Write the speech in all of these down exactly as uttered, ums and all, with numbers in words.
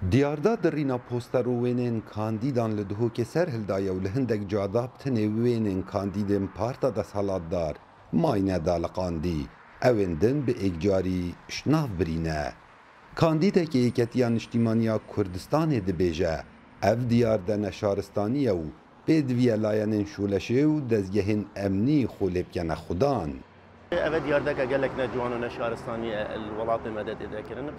Diyarda di rîna poster û wênên kandîdan li Duhokê ser hildaye û li hindek cada bi tenê wênên kandîdên parta desthilatdar mayne daliqandî. Ewên din bi êkcarî ji nav birîne. Kandîdekê Yeketiya Niştîmaniya Kurdistanê dibêje, ev diyarde neşaristanî ye û pê diviye layenên şoleşê û dezgehên emnî xwe lê bikene xudan. Eve diyardeke gelek neciwan û neşaristanî ye li welatê me de tê de kirin, bi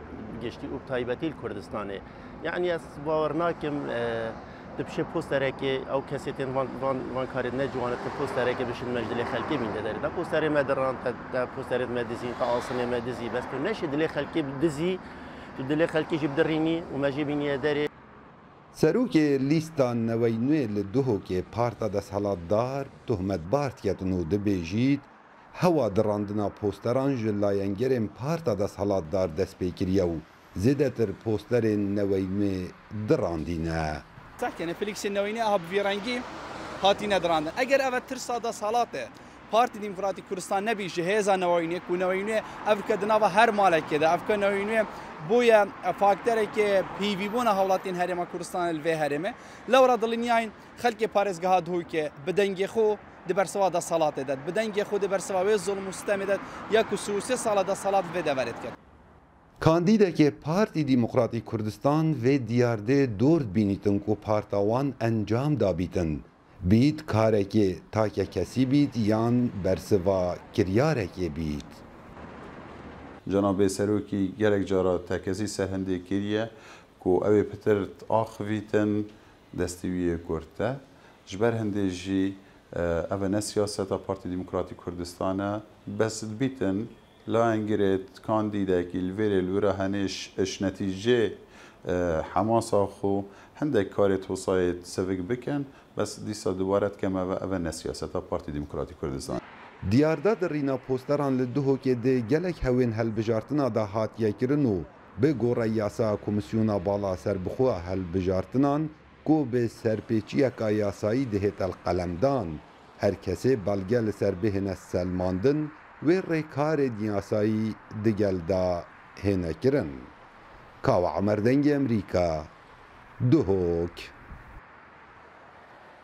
giştî û bi taybetî li Kurdistanê. Yanî ez bawer nakim, e, tu pişê posterekê ew kesê tên van, van, van karê neciwan tu posterekê bişin me ji dilê xelkê bînde derê. Te posterê me dirand, te, te posterê me dizîn, te asinê me dizî. Bes tu neşê dilê xelkê dizî, tu dilê xelkê jî bidirînî û me jê bîniye derê. Serokê lîsta Newey Nûê li Duhokê parta desthilatdar tohmetbar diketin û dibêjît, hewa dirandina posteran ji layengerên parta desthilatdar dest pê kiriye û zêdetir posterên Newey Nûê dirandîne. Sehkene Felîksê Newey Nûê aha bi vî rengî hatîne dirandin. Eger eve tirsa desthilat e, Partî Demokratîk Kurdistan nebî ji hêza Neweyînê, ku Neweyînê ev ke di nava her malekê de, ev ke Neweyînê bûye fakterekê pîvîbûna hawlatên Herêma Kurdistanê li vê herêmê. Lewra dilîniyayîn xelkê parêzgeha Duhokê bi dengê xwe di bersiva desthilatê de, bi dengê xwe di bersiva wê zulm û sitemê de ya ku sî û sê sala desthilat li vê deverê dike. Kandîdekê Partî Demokratîk Kurdistan vê diyardê dor dibînîtin ku parta wan encam dabîtin, bît karekê takekesî bît yan bersiva kiryarekê bît. Cenabê Serokî gelek cara tekesî ser hindê kiriye ku ew ê pitir axivîtin destê wî yê kurt e. Ji ber hindê jî, e, ev ne siyaseta Partî Demokratîk Kurdistan e. Bes dibîtin layengirêt kandîdekî li vêrê li wira henê ş-, ş netîcê, e, hemasa xwe hindek karê tosayê sivik bikin, bes dîsa dubare dikem eve, eve ne siyaseta Partî Demokratîk Kurdistan. Diyarda di rîna posteran li Duhokê di gelek hewên helbijartina de hatiye kirin û bi gore yasa Komîsyona Bala Serbixwe a Helbijartinan, ku bi serpêçiyeka yasayî dihête li qelemdan, her kesê belge li ser bihêne selmandin, wê rêkarên yasayî digel de hêne kirin. Kawa Emer, Dengê Emerîka, Duhok.